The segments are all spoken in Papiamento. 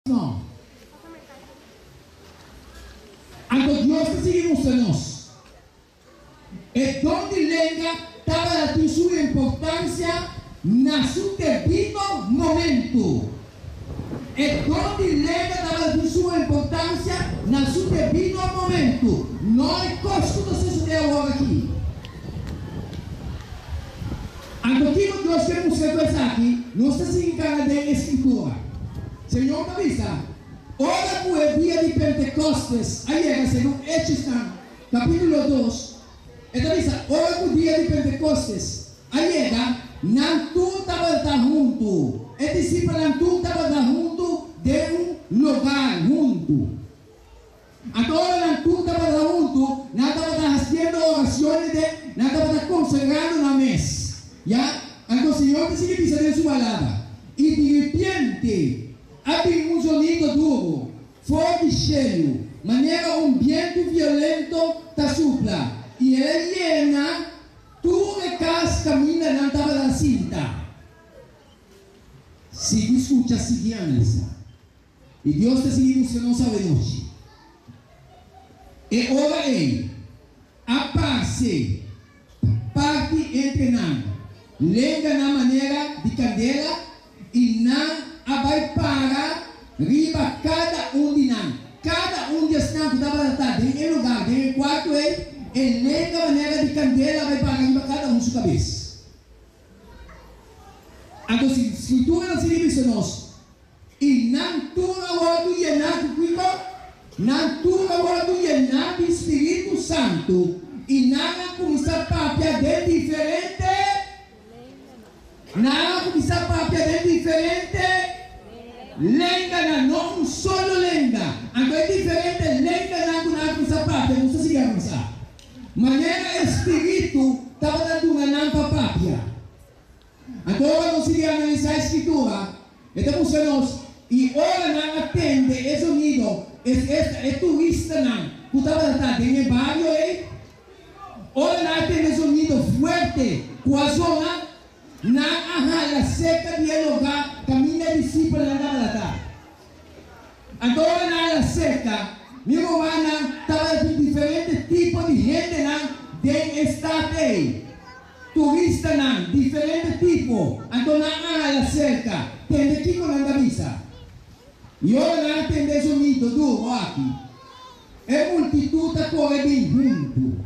No. Anto Dios ta sigui mustra nos. E don di lenga tabata tin su importancia na su debido momento. E don di lenga tabata tin su importancia na su debido momento, no e cos cu ta sosode awor aki. Anto kiko Dios ke mustra ku esaki? Nos ta sigui kana den e Skritura. Señor ta bisa, Ora ku e dia di Pentekòstes a yega, segun Hechosnan kapítulo dos, e ta bisa, Ora ku dia di Pentekòstes a yega, nan tur tabata huntu, e disipelnan tur tabata huntu den un logar huntu. Anto ora nan tur tabata huntu, nan tabata hasiendo oraciones den, nan tabata consagrando nan mes. Ya, anto Señor ta sigui bisa den su palabra, I diripiente a bin un zonido duro for di shelu, manera un bientu violento ta supla, i el a yena tur e cas caminda nan tabata sinta. Sigui scucha, sigui analisa. I Dios ta sigui mustra nos awenochi. E ora ei a parse parti entre nan lenganan manera di kandela, i nan a bai para riba kada un di nan. Kada un di esnan ku tabata ta den e lugar, den e kuarto ei, e lenga manera di kandela a bai para riba kada un su kabes. Anto si Skritura ta sigui bisa nos, I nan tur a wòrdu yená ku kiko? Nan tur a wòrdu yená di Spiritu Santu, i nan a kuminsá papia den diferente Nan a kuminsá papia den diferente lenganan, no un solo lenga. Anto e diferente lenganan ku nan a kuminsá papia, nos ta sigui avansá. Manera e Spiritu tabata duna nan pa papia. Anto ora nos sigui analisá e Skritura, e ta mustra nos, I ora nan a tende e zonido, es esta, e turistanan ku tabata ta den e bario ei, ora nan a tende e zonido fuerte ku a zona, nan a hala serka di e lugá kaminda e disipelnan tabata ta. Anto ora nan hala serka, mi rumannan, tabatin diferente tipo di hendenan den e stat ei. Turistanan diferente tipo, anto nan a hala serka, tende kiko nan ta bisa. I ora nan a tende e zonido duro aki, e multitut a kore bin huntu.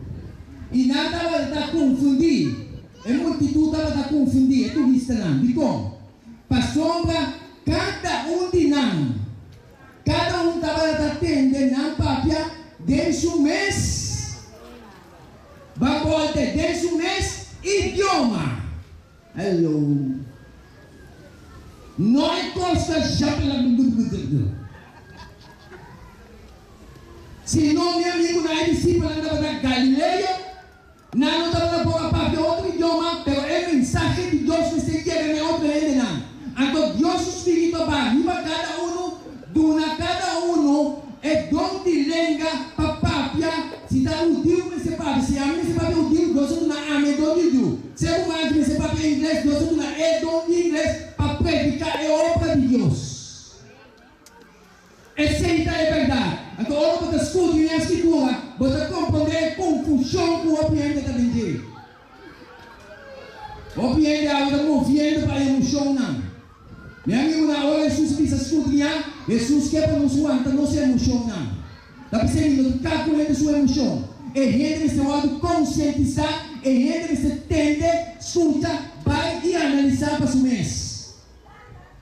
I nan tabata ta konfundí, e multitut tabata konfundí, e turistanan. Dikon? Pasobra kada un di nan, kada un tabata ta tende nan papia den su mes. Ban bolte den su mes idioma. Hello. No e cos ta shakalakdududududud. Si no mi amigunan e disipelnan tabata Galileo, nan no tabata por a papia otro idioma, pero e mensahe di Dios mester yega na e otro hendenan. Anto Dios su spiritu a baha riba kada unu, duna kada unu e don di lenga pa papia. Si ta hudiu mester papia, si ami mester papia hudiu, Dios a duna ami e don di hudiu. Si e ruman aki mester papia ingles, Dios a duna e don di ingles pa prediká e obra di Dios. Esei ta e bèrdat. Anto ora bo ta skudriñá e Skritura, bo ta komprondé e konfushon ku hopi hende ta den dje. Hopi hende awe ta moviendo pa emoshonnan. Mi amigunan, ora Hesus bisa skudriñá, Hesus ke pa nos wanta nos emoshonnan. Ta p'esei mi no ta kalkulá hende su emoshon. E hende mester wòrdu konsientisá, e hende mester tende, skucha, bai i analisá pa su mes.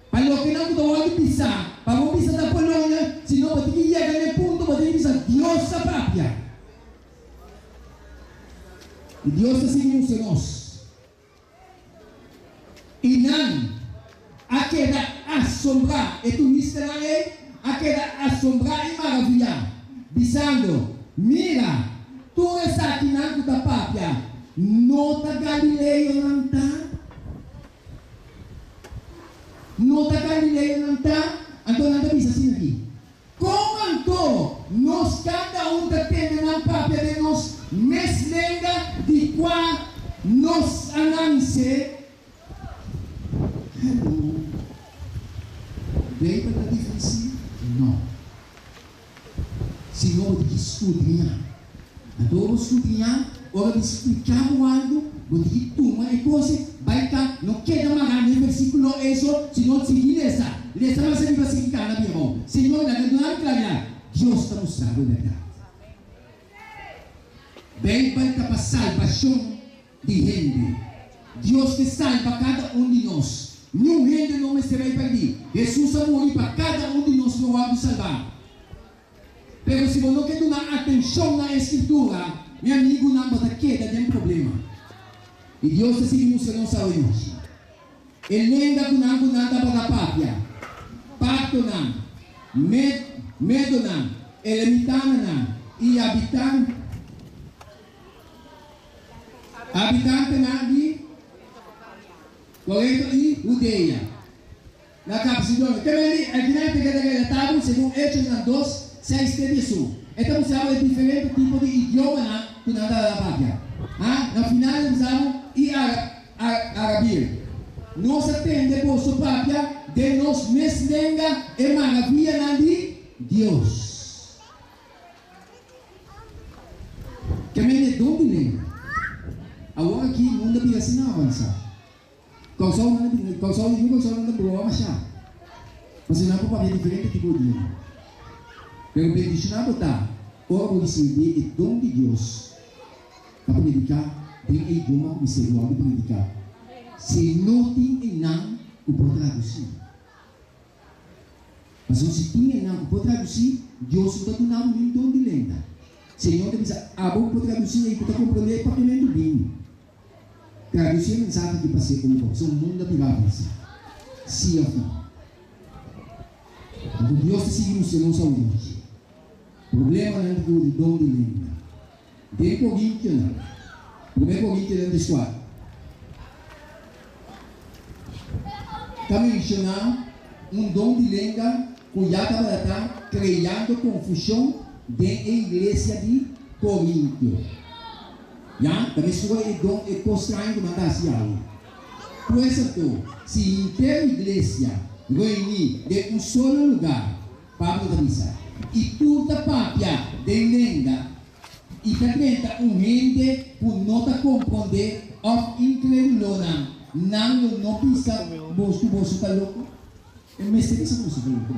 Pa loke nan ku ta wòrdu bisá, pa bo bisa ta Polonia, sino bo tin ki yega na e punto bo tin ki bisa Dios ta papia. I Dios ta sigui mustra nos. I nan a keda asombrá, e turistanan ei a keda asombrá i maraviyá, bisando, Mira, tur esakinan ku ta papia no ta galileonan ta? No ta galileonan ta? Anto nan ta bisa asina aki, Kon anto nos kada un ta tende nan papia den nos mes lenga di kua nos a nanse? Hello. Beibel ta difísil? No. Si no bo tin ki skudriñá. Anto ora bo skudriñá, ora di spliká bo algu, bo tin ki tuma e kos ei bai ka, no keda mará na e versíkulo ei so, sino sigui lesa. Lesa mas ariba sigui kana bira bou. Señor, laga duna mi klaridat. Dios ta mustra bo e bèrdat. Beibel ta pa salbashon di hende. Dios ke salba kada un di nos. Niun hende no mester bai pèrdí. Hesus a muri pa kada un di nos lo wòrdu salbá. Pero si bo no ke duna atenshon na e Skritura, mi amigunan, bo ta keda den problema. I Dios ta sigui mustra nos awe nochi. E lenga ku nan ku nan tabata papia, partonan, med, medonan, elemitananan i abitan, Habitantenan di Korinto i Hudea. Na Kapsidon. Te mende al final te keda relatado segun Echonan dos, seis te diesun. E ta mustra bo e diferente tipo di idiomanan ku nan tabata papia. Ha, na final e ta bisa bo i arabir. Nos a tende boso papia den nos mes lenga e maravianan di Dios. Ke mende don di lenga. Awor aki mundu a bira asina avansá. Kòrsou nan a bira, Kòrsou yu Kòrsou nan ta broma mashá. Pasobra nan por papia diferente tipo di idioma. Pero bendishoná bo ta ora bo risibí e don di Dios pa prediká den e idioma ku mester wòrdu prediká. Si no tin einan ku por tradusí. Pasobra si tin esnan ku por tradusí, Dios no ta duna bo nin don di lenga. Señor ta bisa, Abo ku por tradusí ei ku ta komprondé e papiamentu bini. Tradusí e mensahe aki pa se oba, pasobra mundu a bira avansá. Sí òf nò? Anto Dios ta sigui mustra nos awochi problemanan di ku don di lenga. Den Korintionan, Promé Korintionan dieskuater, ta menshoná un don di lenga ku ya tabata ta kreando konfushon den e iglesia di Korintio. Ya, ta meskua e don e kos straño ku nan ta hasi awe. Pues anto, si henter iglesia reuní den un solo lugá, Pablo ta bisa, I tur ta papia den lenga, i ta drenta un hende ku no ta komprondé òf inkredulonan, nan lo no bisa bos ku boso ta loko? E mester bisa ku boso ta loko.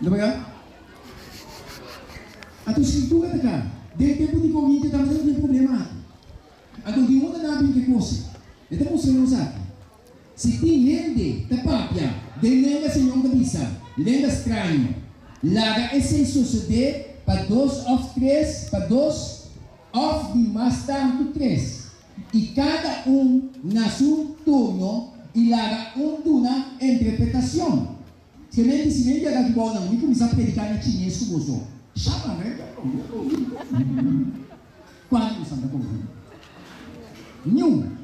No berdad? Anto Skritura ta kla, den tempu di Korintio tabata tin e problema aki. Anto di unda nan a bin ku e kos ei? E ta mustra nos aki. Si tin hende ta papia den lenga Señor ta bisa, lenga straño, laga esei sosodé pa dos òf tres, pa dos òf di mas tantu tres, i kada un na su turno, i laga un duna interpretashon. Semente si mi yega aki bou nan, mi kuminsá prediká na chines ku boso. Shaba, Kuantu boso ta komprendé? Niun.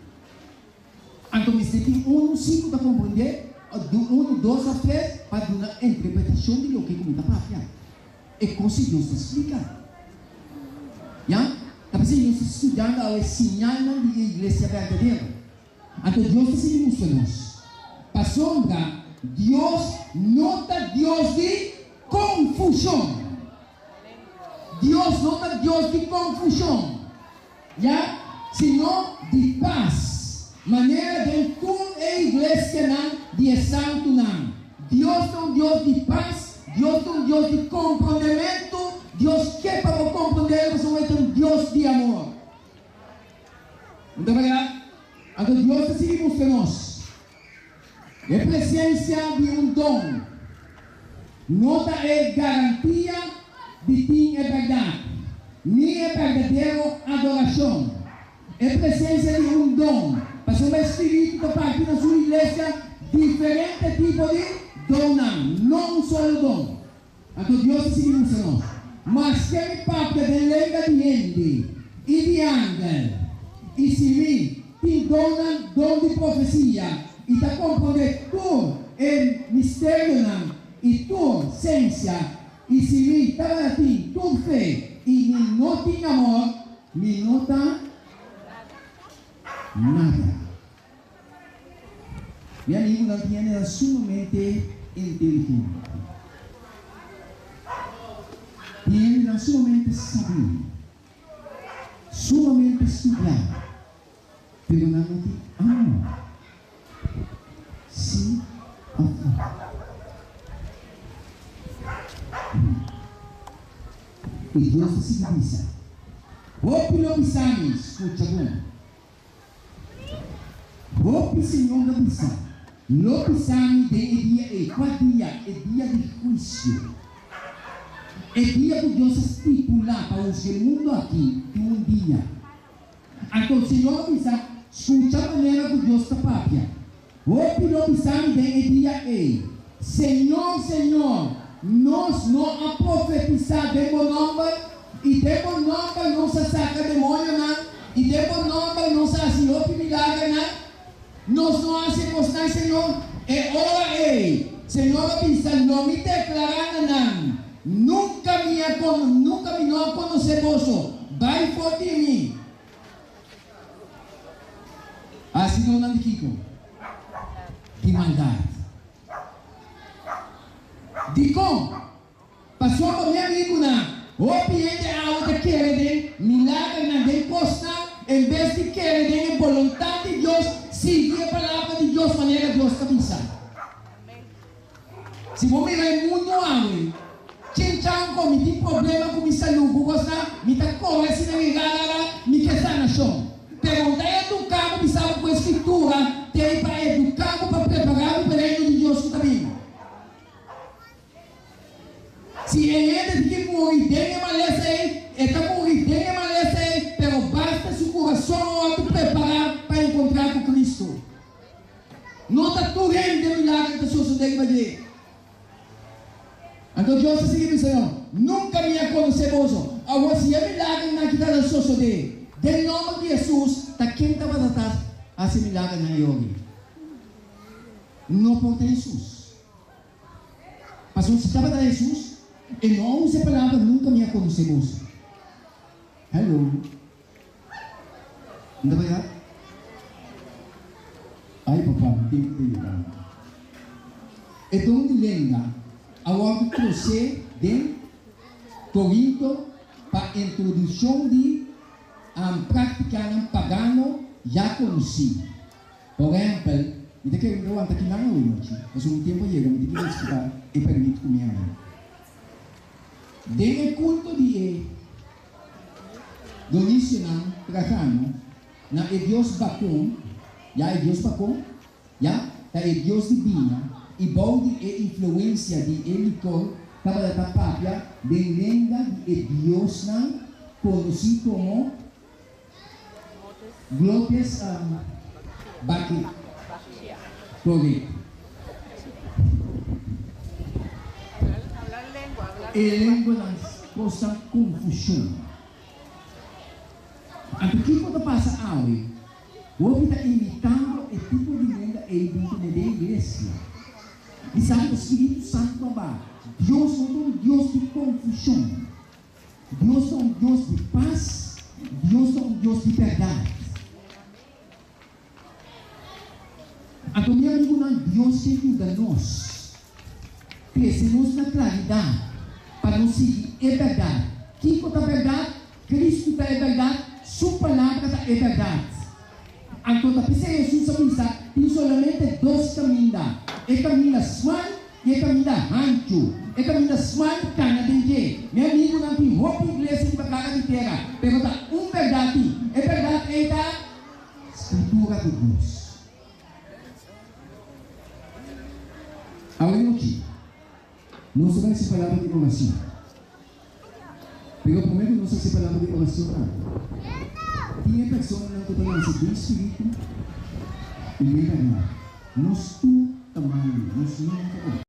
Anto mester tin unu si ku ta komprendé, unu, dos òf tres, pa duna interpretashon di loke ku mi ta papia. E kos si Dios ta splika. Ya? Ta p'esei nos ta studiando awe siñalnan di e iglesia berdadero. Anto Dios ta sigui mustra nos. Pasobra Dios no ta Dios di konfushon. Dios no ta Dios di konfushon. Ya, sino di pas, manera den tur e iglesianan di e santunan. Dios ta un Dios di pas, Dios ta un Dios di komprondementu, Dios ke pa bo komprondé pasobra E ta un Dios di amor. No ta bèrdat? Anto Dios ta sigui mustra nos e presensia di un don no ta e garantia di tin e bèrdat, ni e berdadero adorashon. E presensia di un don, pasobra e Spiritu ta parti na Su iglesia diferente tipo di donnan, no un solo don. Anto Dios ta sigui mustra nos, Maske mi papia den lenga di hende i di angel, i si mi tin donnan don di profesia i ta komprondé tur e misterionan i tur sensia, i si mi tabata tin tur fe i mi no tin amor, mi no ta nada. Mi amigunan tin hendenan sumamente inteligente. Tin hendenan sumamente sabí, sumamente studiá, pero nan no tin amor. Sí òf nò? I Dios ta sigui bisa, Hopi lo bisa mi, Skucha bon. Hopi Señor lo bisa, Lo bisa mi den e dia ei. Kua dia? E dia di huisio. E dia ku Dios a stipulá pa husga e mundu aki tin un dia. Anto Señor a bisa, Skucha manera ku Dios ta papia. Hopi lo bisa mi den e dia ei, Señor, Señor, nos no a profetisá den bo nòmber, i den bo nòmber nos a saka demonionan, i den bo nòmber nos a hasi hopi milagernan? Nos no a hasi e kosnan, Señor? E ora ei, Señor a bisa, Lo mi deklará na nan, Nunka mi a nunka mi no a konosé boso, bai for di mi. Hasidónan di kiko? Di maldat. Dikon? Pasobra mi amigunan, hopi hende awe ta kere den milagernan, den kosnan, en bes di kere den e boluntat di Dios, sigui e Palabra di Dios manera Dios ta bisa. Si bo mira e mundu awe, Chinchanko, mi tin problema ku mi salú, ku kosnan, mi ta kore asina mi ra ra ra, mi ke sanashon. Pero un ta eduká bo bisa bo ku e Skritura t'ei pa eduká bo pa prepará bo pa e Reino di Dios ku ta bini. Si e hende tin ki muri den e malesa ei, e ta muri den e malesa ei, pero basta su kurason a wòrdu prepará pa enkontrá ku Kristu. No ta tur hende milager ta sosodé riba dje. Anto Dios ta sigui bisa nan, Nunka mi a konosé boso. Awor si e milagernan aki ta na sosodé den nòmber di Hesus, ta ken tabata ta hasi e milagernan ei ogi? No por ta Hesus. Pasobra si tabata Hesus, e no a usa e palabra nunka mi a konosé boso. Hello. N ta baiá? Ai papá, mi tempu ta yegando. E don di lenga a wòrdu trosé den Korinto pa introdukshon di práktikanan pagano ya konosí. Por ehèmpel, mi ta kere mi ta wanta kinan awe nochi, pasobra mi tempu a yega, mi tin ki respetá e pèrmit ku mi haña. Den e kulto di e Donisionan Trajano na e dios Bakon, ya e dios Bakon, ya, ta e dios di biña, i bou di e influensia di e likor tabata ta papia den lenga di e diosnan konosí komo Glotes Baki. Korekto. E lenguanan kosa konfushon. Anto kiko ta pasa awe? Hopi ta imitando e tipo di lenga ei bin tene den iglesia. Bisa ku Spiritu Santu a ba. Dios no ta un Dios di konfushon. Dios ta un Dios di pas. Dios ta un Dios di bèrdat. Anto mi amigunan, Dios ke yuda nos krese nos na klaridat pa nos sigui e bèrdat. Kiko ta bèrdat? Kristu ta e bèrdat, Su Palabra ta e bèrdat. Anto ta p'esei Hesus a bisa, Tin solamente dos kaminda, e kaminda smal i e kaminda hanchu. E kaminda smal kana den dje. Mi amigunan, tin hopi iglesia riba kara di tera, pero ta un bèrdat tin. E bèrdat ei ta Skritura di Dios. Awe nochi, nos ta bai hasi palabra di oracion. Pero prome cu nos hasi palabra di oracion aki, tin e personanan cu ta nace den spiritu y den berdad. Nos tur ta malu, nos no ta bon.